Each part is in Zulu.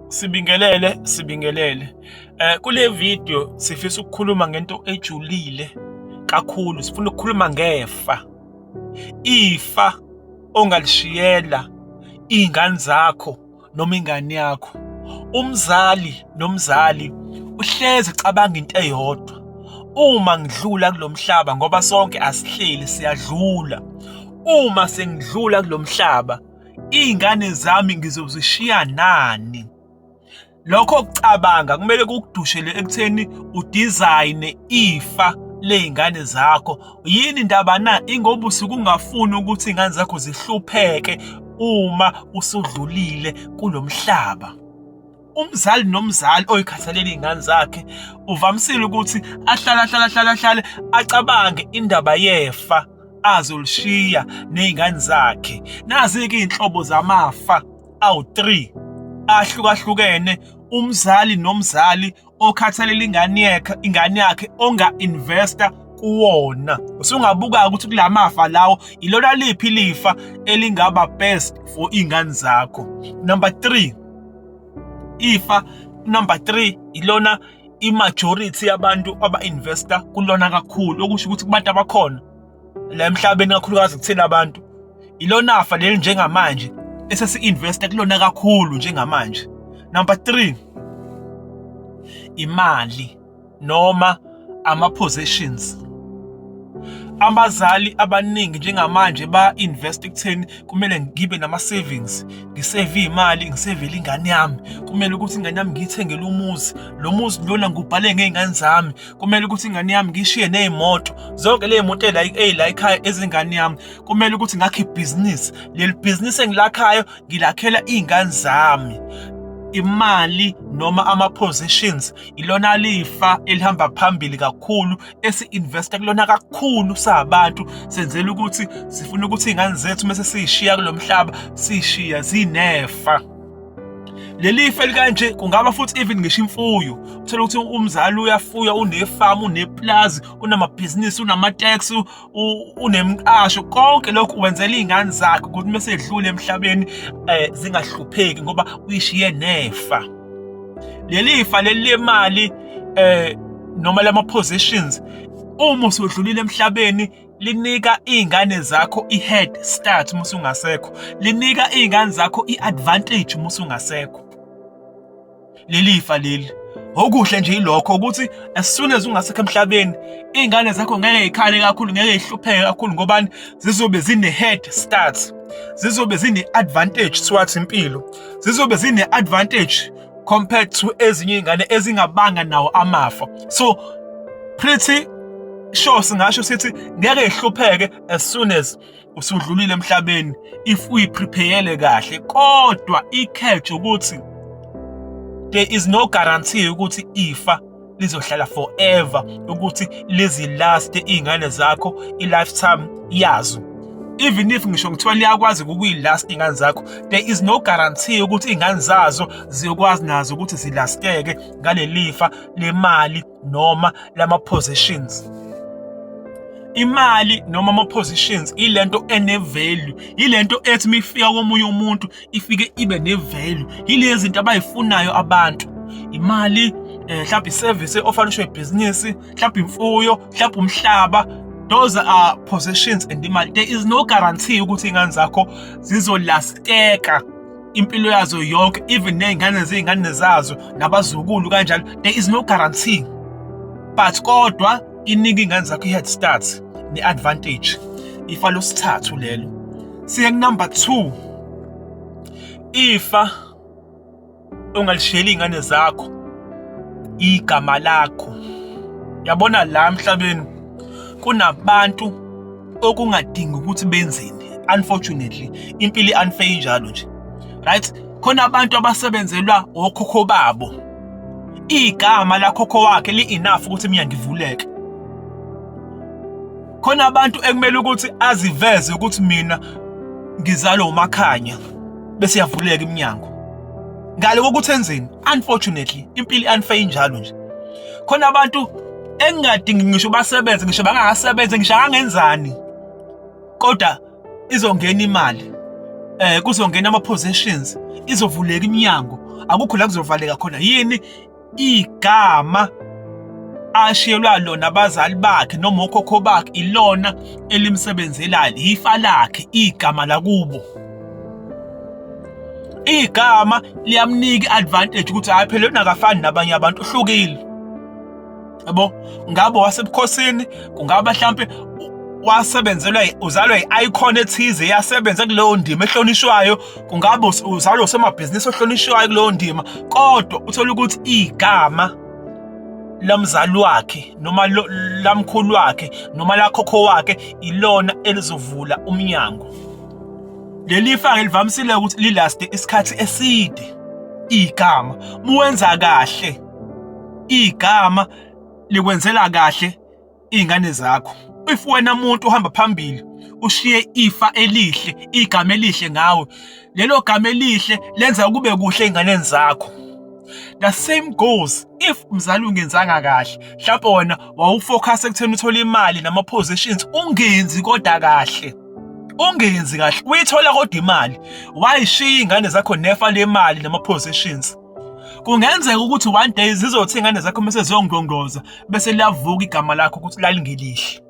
Sibingelele, sibingelele. Kule video sifisa ukukhuluma ngento ejulile kakhulu. Sifuna ukukhuluma ngefa. Ifa ongalishiyela iy'ngane zakho noma ingane yakho. Umzali nomzali uhlezi ecabanga into eyodwa. Uma ngidlula kulo mhlaba ngoba sonke asihleli siyadlula. Uma sengidlula kulo mhlaba iy'ngane zami ngizozishiya nani? Lokho kucabanga kumele kukudushele ekutheni udizayine ifa ley'ngane zakho. Yini indaba na? Ingoba usuke ungafuni ukuthi iy'ngane zakho zihlupheke uma usudlulile kulo mhlaba. Umzali nomzali oyikhathalela iy'ngane zakhe uvamisile ukuthi ahlale ahlale ahlale ahlale acabange indaba yefa azolishiya ney'ngane zakhe. Nazi-ke iy'nhlobo zamafa awu-3 ahlukahlukene umzali nomzali okhathalela ingane yakhe ingane yakhe onga-investa kuwona. Usungabuka ukuthi kula mafa lawo ilona liphi ilifa elingaba best for iy'ngane zakho. Number 3, ifa number 3 ilona i-majority yabantu aba-investa kulona kakhulu, okusho ukuthi kubantu abakhona la emhlabeni kakhulukazi kuthina abantu ilona fa leli njengamanje esesi-investa kulona kakhulu njengamanje. Number 3, imali noma ama-possessions. Abazali abaningi njengamanje ba-invest ekutheni kumele ngibe nama-savings, ngiseve iy'mali, ngisevele ingane yami. Kumele ukuthi ingane yami ngiyithengele umuzi, lo muzi lona ngiwubhale ngey'ngane zami. Kumele ukuthi ingane yami ngiyishiye ney'moto, zonke ley'moto ey'la ekhaya ezingane yami. Kumele ukuthi ngakhe ibhizinisi, leli bhizinisi engilakhayo ngilakhela iy'ngane zami. Imali noma ama-positions ilona lifa elihamba phambili kakhulu esi-investa kulona kakhulu sabantu, senzela ukuthi sifuna ukuthi iy'ngane zethu mese siyishiya kulo mhlaba siyishiya zinefa. Leli fa elikanje kungaba futhi even ngisho imfuyo, uthole ukuthi umzali uyafuya, unefamu, uneplazi, unamabhizinisi, unama-taxi, unemqasho, konke lokhu wenzela iy'ngane zakhe ukuthi mese edlule emhlabeni zingahlupheki ngoba uyishiye nefa. Leli fa leli lemali noma lama-positions uma usudlulile emhlabeni linika iy'ngane zakho i-head start uma usungasekho, linika iy'ngane zakho i-advantage uma usungasekho. Leli fa leli okuhle nje ilokho ukuthi as soon as ungasekho emhlabeni iy'ngane zakho ngeke yikhale kakhulu, ngeke yihlupheke kakhulu, ngobani? Zizobe zine-head start, zizobe zine-advantage towards impilo, zizobe zine-advantage compared to ezinye iy'ngane ezingabanga nawo amafa. So pretty sure singasho sithi ngeke ihlupheke as soon as usudlulile emhlabeni if uyiprepare kahle. Kodwa i-catch ukuthi there is no guarantee ukuthi ifa lizohlala forever, ukuthi lizilast iy'ngane zakho i-lifetime yazo. Even if ngisho ngithiwa liyakwazi ukuyilast iy'ngane zakho, there is no guarantee ukuthi iy'ngane zazo ziyokwazi nazo ukuthi zilasteke ngalelifa lemali noma lama-positions. Imali noma ama-positions ilento ene-value, ilento ethi uma ifika komunye umuntu ifike ibe ne-value, yilezi zinto abayifunayo abantu. Imali, mhlawumbe i-service e-offerishwe ibhizinisi, mhlawumbe imfuyo, mhlawumbe umhlaba. Those are possessions and imali. There is no guarantee ukuthi iy'ngane zakho zizolasteka impilo yazo yonke, even ney'ngane zey'ngane zazo nabazukulu kanjalo. There is no guarantee, but kodwa inika iy'ngane zakho i-head start ne-advantage. Ifa losithathu lelo. Siye ku-number 2, ifa ongalishiyeli iy'ngane zakho, igama lakho. Yabona la emhlabeni kunabantu okungadingi ukuthi benzeni, unfortunately impilo i-unfair injalo nje, right? Khona abantu abasebenzelwa okhokho babo, igama lakhokho wakhe li-enough ukuthi iminyango ivuleke. Khona abantu ekumele ukuthi aziveze ukuthi mina ngizalwa uMakhanya, bese yavuleka iminyango ngale kokuthi enzeni. Unfortunately impilo i-unfair injalo nje. Khona abantu engingadingi ngisho basebenze, ngisho bangasebenze, ngisho angenzani, kodwa izongena imali. Kuzongena ama positions, izovuleka iminyango, akukho la kuzovaleka khona. Yini igama ashiyelwa lona abazali bakhe noma okhokho bakhe, ilona elimsebenzelayo, ifa lakhe, igama lakubo. Igama liyamnika i-advantage ukuthi hayi phela lona akafani nabanye abantu, uhlukile, yabo. Ngabe wasebukhosini, kungaba mhlampe wasebenzelwa, uzalwa i-icon ethize yasebenza kuleyo ndima ehlonishwayo, kungabe uzalwa usomabhizinisi ohlonishwayo kuleyo ndima, kodwa uthola ukuthi igama lamzali wakhe noma lamkhulu wakhe noma lakhokho wakhe ilona elizovula umnyango. Leli fa livamisile ukuthi lilaste isikhathi eside. Igama muwenza kahle, igama likwenzela kahle iy'ngane zakho. If wena muntu uhamba phambili ushiye ifa elihle, igama elihle ngawe, lelo gama elihle lenza kube kuhle ey'nganeni zakho. The same goes if umzali ungenzanga kahle, mhlawumbe wena wawufocus ekutheni uthole imali nama-positions, ungenzi kodwa kahle, ungenzi kahle, uyithola kodwa imali, wayishiya iy'ngane zakho nefa lemali nama-positions. Kungenzeka ukuthi one day zizothi iy'ngane zakho mase ziyongqongqoza, bese liyavuka igama lakho ukuthi lalingelihle,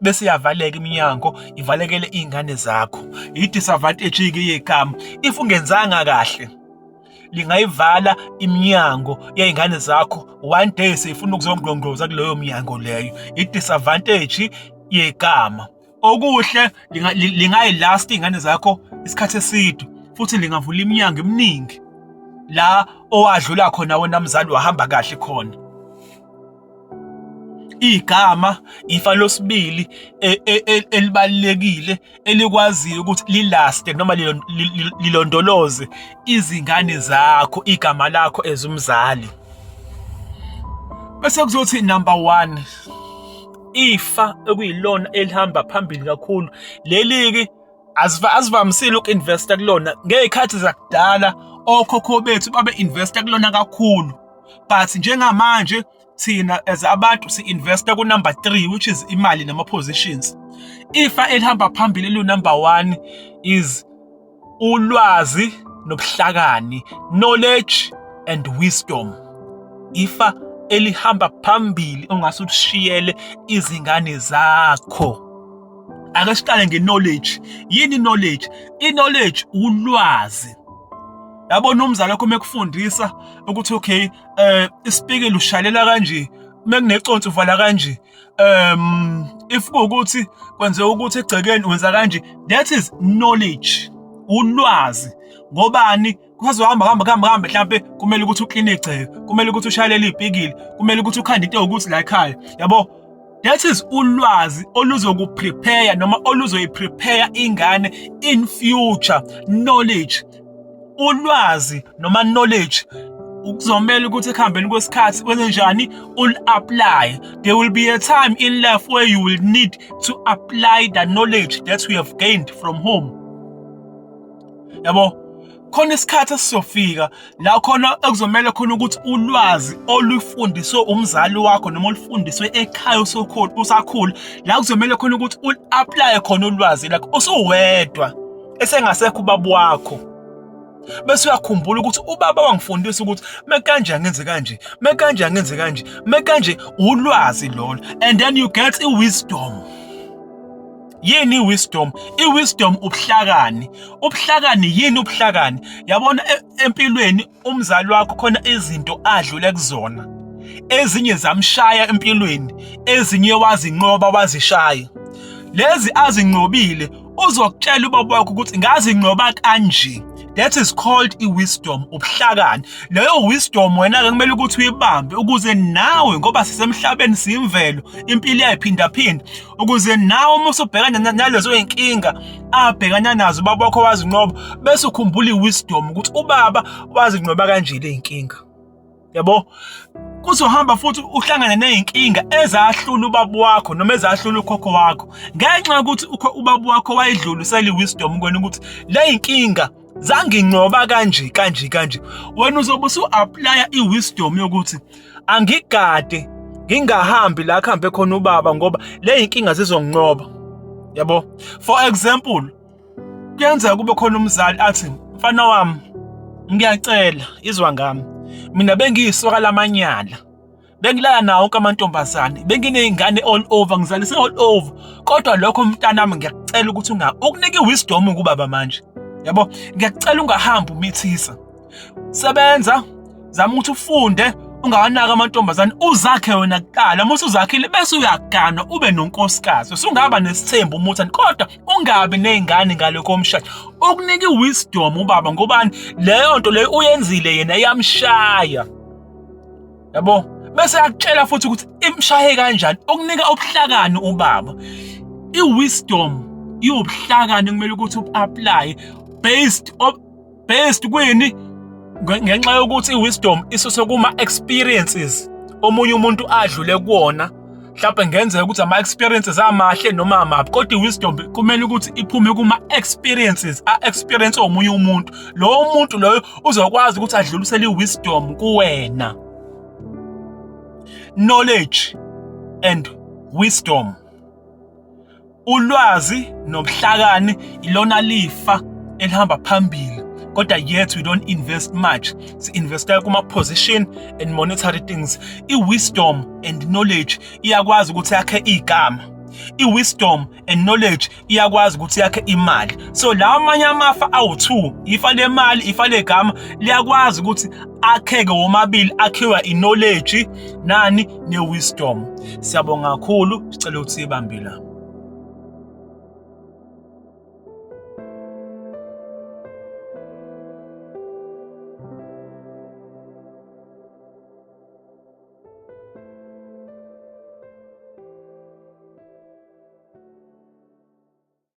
bese iyavaleka iminyango, ivalekele iy'ngane zakho. I-disadvantage-ke yegama, if ungenzanga kahle lingayivala iminyango yey'ngane zakho, one day seyifuna ukuzongqongqoza kuleyo mnyango leyo. I-disadvantage yegama. Okuhle, lingayilast iy'ngane zakho isikhathi eside, futhi lingavula iminyango eminingi la owadlula khona wena mzali wahamba kahle khona. Igama ifa losibili elibalulekile elikwaziyo ukuthi lilaste noma lilondoloze izingane zakho, igama lakho as umzali. Bese kuzothi number 1, ifa ekuyilona elihamba phambili kakhulu, leli-ke azivamisile uku-investa kulona. Ngey'khathi zakudala okhokho bethu babe-investa kulona kakhulu, but njengamanje thina as abantu si-investa ku-number 3, which is imali nama-positions. Ifa elihamba phambili eliwu-number 1 is ulwazi nobuhlakani, knowledge and wisdom. Ifa elihamba phambili ongase ulishiyele izingane zakho. Ake siqale nge-knowledge. Yini i-knowledge? I-knowledge ulwazi. Yabona umzali wakho mekufundisa ukuthi okay, isipikili ushalela kanje, mekuneconsi uvala kanje, if kuwukuthi kwenzeka ukuthi egcekeni wenza kanje, that is knowledge, ulwazi. Ngobani? Kuzohamba hamba kuhambe kuhambe, mhlampe kumele ukuthi ukline igceke, kumele ukuthi ushayelele iy'pikili, kumele ukuthi ukhande into ewukuthi la ekhaya, yabo. That is ulwazi oluzokuprepare noma oluzoyiprepare ingane in future. Knowledge, ulwazi noma knowledge kuzomela ukuthi ekuhambeni kwesikhathi kwenzenjani, ul-apply. There will be a time in life where you will need to apply the knowledge that you have gained from home, yabo. Khona isikhathi esizofika la khona ekuzomela khona ukuthi ulwazi olufundiswe umzali wakho noma olufundiswe ekhaya usukhula usakhula, la kuzomela khona ukuthi ul-apply khona ulwazi lakho usuwedwa, esengasekho ubaba wakho, bese uyakhumbula ukuthi ubaba wangifundisa ukuthi mekanje angenze kanje, mekanje angenze kanje, mekanje. Ulwazi lolo, and then you get i-wisdom. Yini i-wisdom? I-wisdom ubuhlakani. Ubuhlakani yini ubuhlakani? Yabona, empilweni umzali wakho khona izinto adlule kuzona, ezinye zamshaya empilweni, ezinye wazinqoba, wazishaya. Lezi azinqobile uzokutshela ubaba wakho ukuthi ngazinqoba kanje. That is called i-wisdom, ubuhlakani. Leyo wisdom wena-ke kumele ukuthi uyibambe ukuze nawe, ngoba sisemhlabeni, siyimvelo, impilo iyayiphindaphinda, ukuze nawe uma usubhekana nalezo y'nkinga abhekana nazo ubaba wakho wazinqoba, bese ukhumbula i-wisdom ukuthi ubaba wazinqoba kanje le y'nkinga, yabo. Kuzohamba futhi uhlangane ney'nkinga ezahlula ubaba wakho noma ezahlula ukhokho wakho, ngenxa yokuthi ubaba wakho wayidlulisela i-wisdom kuwena ukuthi le y'nkinga zanginqoba kanje kanje kanje. Wena uzobe usu-applya i-wisdom yokuthi angigade, ngingahambi la kuhambe khona ubaba, ngoba le y'nkinga zizonginqoba, yabo. For example, Kuyenzeka kube khona umzali athi, mfana wami, ngiyacela izwa ngami, mina bengiyisoka lamanyala, bengilala nawo wonke amantombazane, benginey'ngane all over, ngizalise all over, kodwa lokho mntanami ngiyakucela ukuthi ukunika i-wisdom kubaba manje, yabo, ngiyakucela ungahambi umithisa, sebenza, zama ukuthi ufunde, ungawanaki amantombazane, uzakhe wena kuqala. Uma usuzakhile bese uyaganwa ube nonkosikazi, usungaba nesithembu umuthani, kodwa ungabi ney'ngane ngale komshado. Ukunika i-wisdom ubaba, ngobani leyo nto leyo uyenzile yena iyamshaya, yabo, bese yakutshela futhi ukuthi imshaye kanjani. Ukunika ubuhlakani ubaba, i-wisdom iwubuhlakani kumele ukuthi u-apply based kwini, ngenxa yokuthi i-wisdom isuse kuma-experiences omunye umuntu adlule kuwona. Mhlawumbe ngenzeka ukuthi ama-experiences amahle noma amabi, kodwa i-wisdom kumele ukuthi iphume kuma-experiences a-experience omunye umuntu. Lowo muntu loyo uzokwazi ukuthi adlulisele i-wisdom kuwena. Knowledge and wisdom, ulwazi nobuhlakani, ilona lifa elihamba phambili, kodwa yet we don't invest much. Si-investa kuma-position and monetary things. I-wisdom and knowledge iyakwazi ukuthi yakhe igama, i-wisdom and knowledge iyakwazi ukuthi yakhe imali. So lawa amanye amafa awu-2, ifa lemali, ifa legama, liyakwazi ukuthi akheke womabili, akhiwa i-knowledge nani ne-wisdom. Siyabonga kakhulu, sicela ukuthi sibambe la.